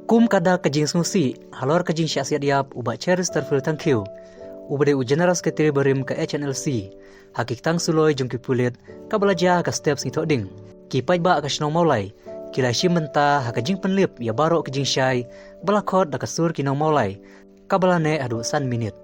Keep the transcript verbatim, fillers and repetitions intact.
Kum ka dak ka jingsngewsih halor ka jingshah siat ïap u Bah Cheristerfield Thangkhiew, uba dei u General Secretary barim ka H N L C, ha ki ktang suloi jong ki pulit kaba la jia ha ka step Sngi Thohding, ki paidbah ka shnong Mawlai ki la shim bynta ha ka jingpynlip ïa baroh ki jingshai ba la khot da ka sur ki nong Mawlai, kaba la neh haduh san minit.